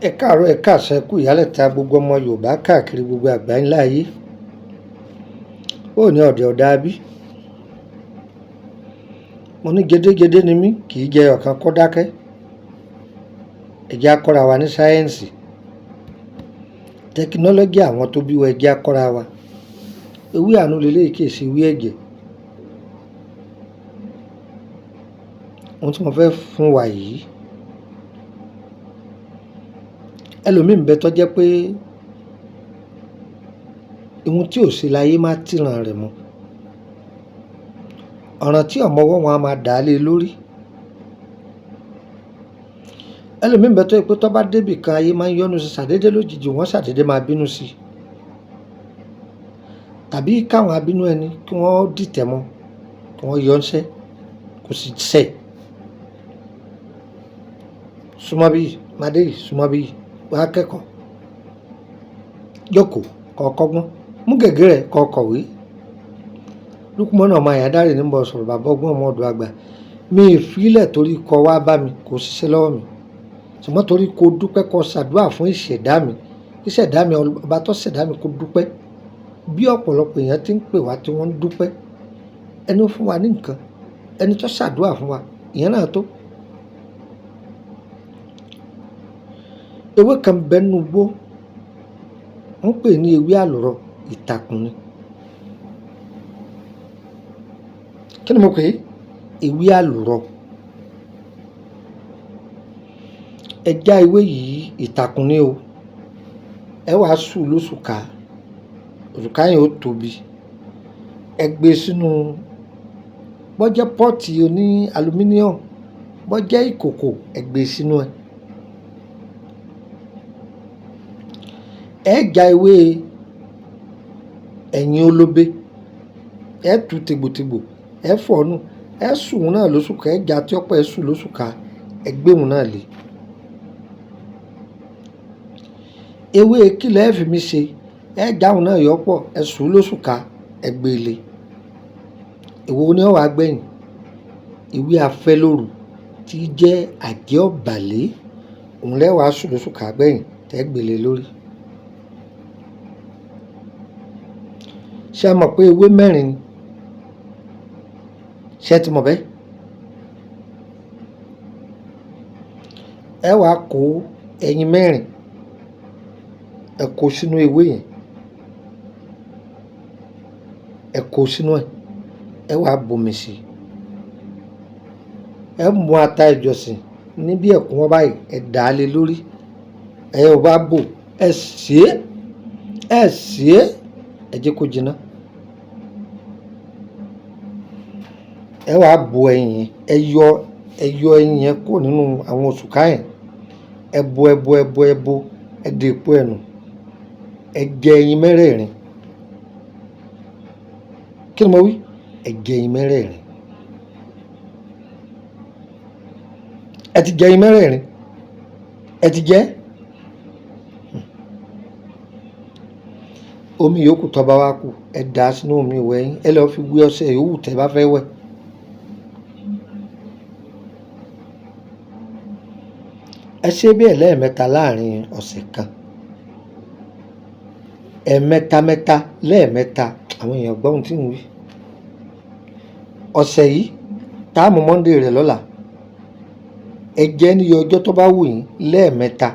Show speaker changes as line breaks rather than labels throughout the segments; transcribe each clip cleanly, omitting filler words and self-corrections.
Ẹ káàárọ̀, ẹ káàsán, ẹ kú ìyálẹ̀ta gbogbo ọmọ Yorùbá káàkiri gbogbo àgbáńlá ayé. Bóò ní ọ̀dẹ̀ ọ̀dà bí? Mo ní gédégédé ni mí, kì í jẹ ọ̀kan kó dákẹ́. Ẹ jẹ́ á kọ́ra wa ní sáyẹ́ǹsì. Tẹkinọ́lọ́jì àwọn tó bí wa, ẹ jẹ́ á kọ́ra wa. Ewé àánú leléyìí kì í ṣe ewé ẹ̀jẹ̀. Ohun tí mo fẹ́ fún wa yìí, ẹlòmíì ń bẹ tó jẹ́ pé ohun tí ò ṣe láyé máa tìràn rẹ̀ mọ́. Ọ̀ràn tí ò mọwọ́ wọn a máa dà á lé lórí. Ẹlòmíì ń bẹ tó jẹ́ pé tó bá débì kan ayé máa ń yọ́nú sí, ṣàdédé lójijì wọ́n ṣàdédé máa bínú sí i. Tàbí káwọn abínú ẹni kí wọ́n dìtẹ̀ mọ́, kí wọ́n yọ ńṣẹ́, kò sì ṣẹ̀. Súnmọ́ bí, Mádé yìí, súnmọ́ bí, wá kẹ́kọ̀ọ́. Jókòó, kó kọ́gbọ́n. Mú gègé rẹ kó kọ̀wé. Lúkúmọ́nù ọmọ Àyándárè ní ń bọ̀ sọ̀rọ̀, bàbá ọgbọ́n ọmọ ọ̀dọ̀ àgbà. Mi ì fílẹ̀ torí kó wá bá mi, kò ṣiṣẹ́ lọ́wọ́ mi. Ṣùgbọ́n torí kó dúpẹ́ kó ṣàdúrà fún ìṣẹ̀dá mi. Ìṣẹ̀dá mi, ọba tó ṣẹ̀dá mi kó dúpẹ́. Bí ọ̀pọ̀lọpọ̀ èèyàn tí ń pè wá tí wọ́n ń dúpẹ́. Ẹni ó fún wa ní nǹkan, ẹni tó ṣàdúrà fún wa, ìyẹn náà tó. Ewé kan ń bẹ nínú igbó, wọ́n ń pè ní ewé àlùrọ, ìtàkùn ni. Kí ni mo pè é? Ewé àlùrọ. Ẹ já ewé yìí, ìtàkùn ni o. Ẹ wàá sùn lóṣùká. Òṣùká yẹn ó tóbi. Ẹ gbé sínú, bó jẹ́ pọ́ọ̀tì oní alumíníọ̀mù, bó jẹ́ ìkòkò, ẹ gbé sínú ẹ̀. Ẹ já ewé ẹ̀yìn olóbe, ẹ tú tegbòtegbò, ẹ fọ̀ọ́ nù, ẹ sùn òun náà lóṣùká, ẹ já tí ọ̀pọ̀ ẹ sùn lóṣùká, ẹ gbé òun náà lé. Ewé kí lẹ fi mí ṣe? Ẹ já òun náà yọ pọ̀, ẹ sùn lóṣùká, ẹ gbé lé. Èwo ni ó wá gbẹ̀yìn? Ewé afẹ́lóru tí jẹ́ àjẹ́ ọ̀bàlé, òun lẹ wàá sùn lóṣùká gbẹ̀yìn tẹ gbé lé lórí. Ṣé ẹ mọ̀ pé ewé mẹ́rin ni? Ṣé ẹ ti mọ̀ bẹ́ẹ̀? Ẹ wàá kó ẹyin mẹ́rin, ẹ kó sínú ewé yẹn, ẹ kó sínú ẹ̀, ẹ wàá bomi sí i. Ẹ mú ata ìjọsìn níbí ẹ̀kúnwọ́ báyìí, ẹ dà á lé lórí. Ẹ ò bá bò, ẹ sè é, ẹ sè é, ẹ jẹ́ kó jiná. Ẹ wàá bo ẹyin yẹn, ẹ yọ ẹyin yẹn kúrò nínú àwọn òṣùká yẹn. Ẹ bo, ẹ bo, ẹ bo, ẹ bo, ẹ dè epo ẹ̀ nù. Ẹ jẹ ẹyin mẹ́rẹ̀ẹ̀rin. Kí ni mo wí? Ẹ jẹ ẹyin mẹ́rẹ̀ẹ̀rin. Ẹ ti jẹ ẹyin mẹ́rẹ̀ẹ̀rin. Ẹ ti jẹ ẹ́. Omi yòókù tó bá wá kù, ẹ dà á sínú omi ìwẹ̀ yín. Ẹ lọ fi wé ọṣẹ yòówù tẹ bá fẹ́ wẹ̀. Ẹ ṣe bẹ́ẹ̀ lẹ́ẹ̀mẹta láàrin ọ̀sẹ̀ kan. Ẹ̀ẹ̀mẹta mẹ́ta lẹ́ẹ̀mẹta, àwọn èèyàn gbọ́ ohun tí ń wí. Ọ̀sẹ̀ yìí, tá mú Monday rẹ̀ lọ́la. Ẹ jẹ ní iye ọjọ́ tó bá wù yín lẹ́ẹ̀mẹta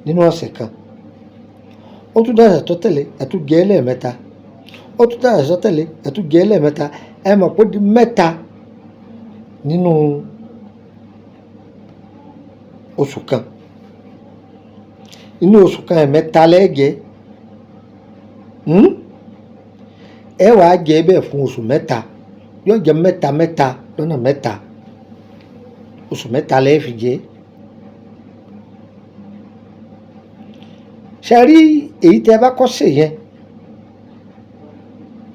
nínú ọ̀sẹ̀ kan. Ó tún dọ̀sẹ̀ tó tẹ̀lé, ẹ tún jẹ lẹ́ẹ̀mẹta. Ó tún dọ̀sẹ̀ tó tẹ̀lé, ẹ tún jẹ lẹ́ẹ̀mẹta. Ẹ mọ̀ pé ó di mẹ́ta nínú oṣù kan. Inú oṣù kan ẹ̀ẹ̀mẹta lẹ jẹ. Hmm? Ẹ wàá jẹ bẹ́ẹ̀ fún oṣù mẹ́ta. Yóò jẹ́ mẹ́ta mẹ́ta lọ́nà mẹ́ta. Oṣù mẹ́ta lẹ fi jẹ. Ṣé ẹ rí èyí tí ẹ bá kọ́ sè yẹn?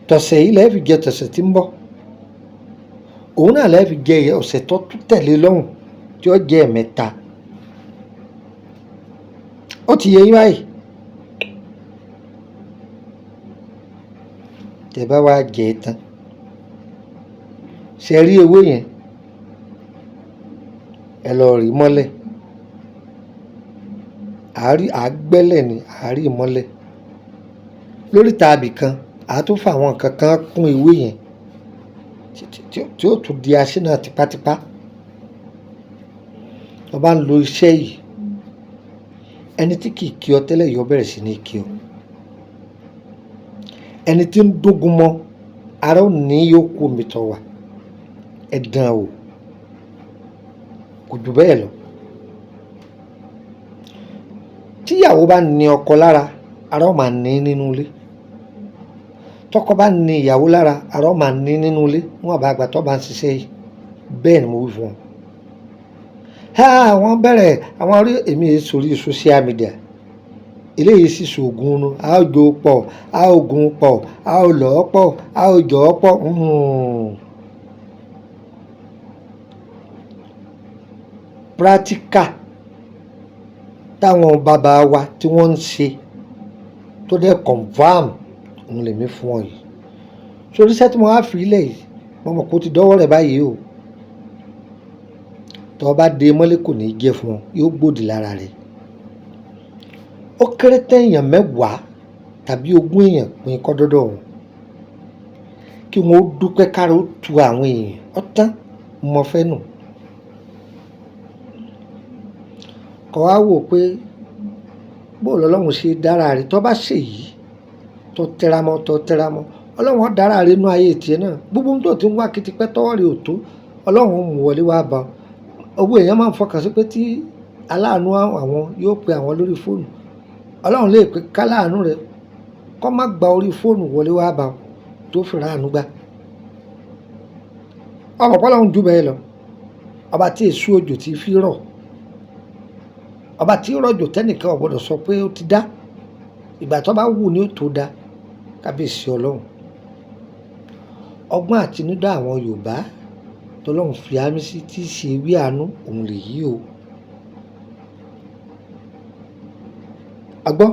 Tọ̀sẹ̀ yìí lẹ fi jẹ tọ̀sẹ̀ tí ń bọ̀. Òun náà lẹ fi jẹ ọ̀sẹ̀ tó tún tẹ̀lé lọ́hùn tí ó jẹ́ ẹ̀ẹ̀mẹta. Ó ti yé yín báyìí? Tẹ bá wá jẹ tán. Ṣé ẹ rí ewé yẹn? Ẹ lọ rì mọ́lẹ̀. Àárí àgbẹ́lẹ̀ ni àárí ìmọ́lẹ̀. Lóríta ibìkan, a tún fa àwọn nǹkan kan kún ewé yẹn tí ó tún di aṣínà tipátipá. Tó bá ń lo iṣẹ́ yìí, ẹni tí kì í kí ọ tẹ́lẹ̀ yóò bẹ̀rẹ̀ sí ní kí ọ. Ẹni tí ń dógun mọ́, ara ò ní yóò kú omi tó wà. Ẹ dán o. Kò jù bẹ́ẹ̀ lọ. Tí ìyàwó bá ní ọkọ lára, ara ó máa ní nínú ilé. Tọkọ bá ní ìyàwó lára, ara ó máa ní nínú ilé. Níwọ̀n bá ìgbà tó bá ń ṣiṣẹ́ yìí. Bẹ́ẹ̀ ni mo wí fún ọ. Ha! Wọ́n bẹ̀rẹ̀ àwọn orí èmi yìí sórí social media. Eléyìí sì ṣògùn nu. A ó jó pọ̀, a ó gun pọ̀, a ó lọ́ pọ̀, a ó jọ́ pọ̀. Practical táwọn bàbá wa tí wọ́n ń ṣe tó dẹ̀ confirm òun lèmi fún ọ yìí. Sórí iṣẹ́ tí mo wá fi lẹ̀ yìí, mo mọ̀ pé ó ti dọ́wọ́ rẹ̀ báyìí o. Tó bá dé mọ́lé kò ní jẹ́ fún ọ, yóò gbòdì lára rẹ. Ó kéré tán èèyàn mẹ́wàá tàbí 20 èèyàn pín kọ́ dọ́dọ̀ wọn. Kí wọ́n ó dúpẹ́ kára ó tu àwọn èèyàn. Ó tán, mo fẹ́ nù. Kọ wá wò pé bó lọ́lọ́run ṣe dára rẹ. Tó bá ṣe yìí, tó tẹ́ra mọ́, tó tẹ́ra mọ́, Ọlọ́run ó dára rẹ nínú ayé tiẹ̀ náà. Gbogbo ohun tó ti ń wá kítipẹ́ tọ́wọ́ rẹ ò tó, Ọlọ́run ó mú wọlé wá bá ọ. Owó èèyàn máa ń fọkàn sí pé tí aláàánú àwọn yóò pe àwọn lórí fóònù. Ọlọ́run lè pe ká láàánú rẹ kó má gba orí fóònù wọlé wá bá ọ tó fi ra àánú gbá. Ọmọ pé Ọlọ́run jù bẹ́ẹ̀ lọ. Ọba tí èso òjò ti fi rọ̀. Ọba tí rọ̀jò tẹ́nìkan ò gbọdọ̀ sọ pé ó ti dá. Ìgbà tó bá wù ní ó tó dá. Kábíyèsí Ọlọ́run. Ọgbọ́n àtinúdá àwọn Yorùbá tó Ọlọ́run fi ámí sí tí í ṣe ewé àánú òun lè yí o. A gbọ́?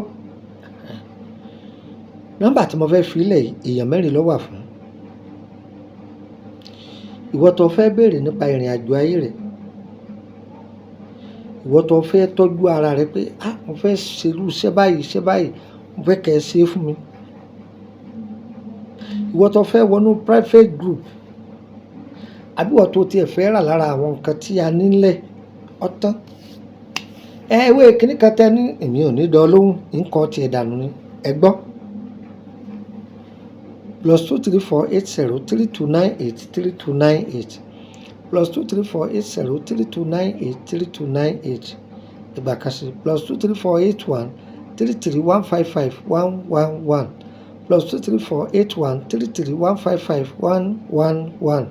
Nọ́mbà tí mo fẹ́ fi lẹ̀ yìí, èèyàn mẹ́rin ló wà fún. Ìwọ tó fẹ́ béèrè nípa ìrìnàjò ayé rẹ. Ìwọ tó fẹ́ tọ́jú ara rẹ pé, "Á, mo fẹ́ ṣe irú iṣẹ́ báyìí, iṣẹ́ báyìí, mo fẹ́ kí ẹ ṣe fún mi." Ìwọ tó fẹ́ wọnú private group àbí ìwọ tó ti ẹ fẹ́ rà lára àwọn nǹkan tí a nílẹ̀, ó tán. Ẹ ewé kíní kan tẹ ní èmi ò ní dán lóhùn, nǹkan tí ẹ dànù ni. Ẹ gbọ́. +234 80 3298 3298. +234 80 3298 3298. Ìgbà kan sí +234 81 33 155 111. +234 81 33 155 111.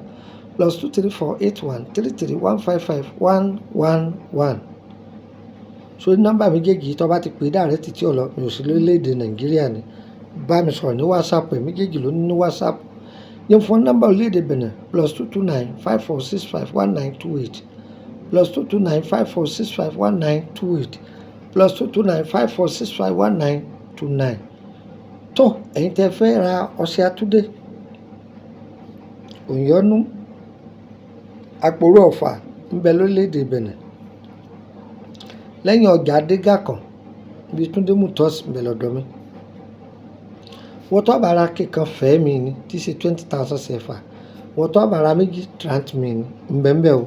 +234 81 33 155 111. Sórí nọ́mbà méjèèjì tó bá ti pè direct tí ó lọ, mi ò sí lórílẹ̀ èdè Nàìjíríà ni. Bá mi sọ̀rọ̀ ní WhatsApp, ẹ̀ méjèèjì ló ní WhatsApp. Yẹn fún nọ́mbà orílẹ̀ èdè Benin +229 5465 1928. +229 5465 1928. +229 5465 1929. Tó, ẹ̀yin tí ẹ fẹ́ ra ọṣẹ atúndé, òyọ́nú, àpòrò ọ̀fà ń bẹ lórílẹ̀ èdè Benin. Lẹ́yìn ọjà Adégàkàn, ibi Túndé Motors ń bẹ lọ́dọ̀ mi. Wọ́n tó bá ra kíkan fẹ́ mi ni tí ṣe 20,000 CFA. Wọ́n tó bá ra méjì 30 mi ni ń bẹ ń bẹ o.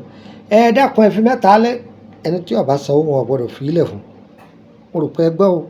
Ẹ dákun ẹ fi mẹ́ta lẹ́, ẹni tí ó bá sanwó wọn ò gbọdọ̀ fi í lẹ̀ fún. Mo rò pé ẹ gbọ́ o.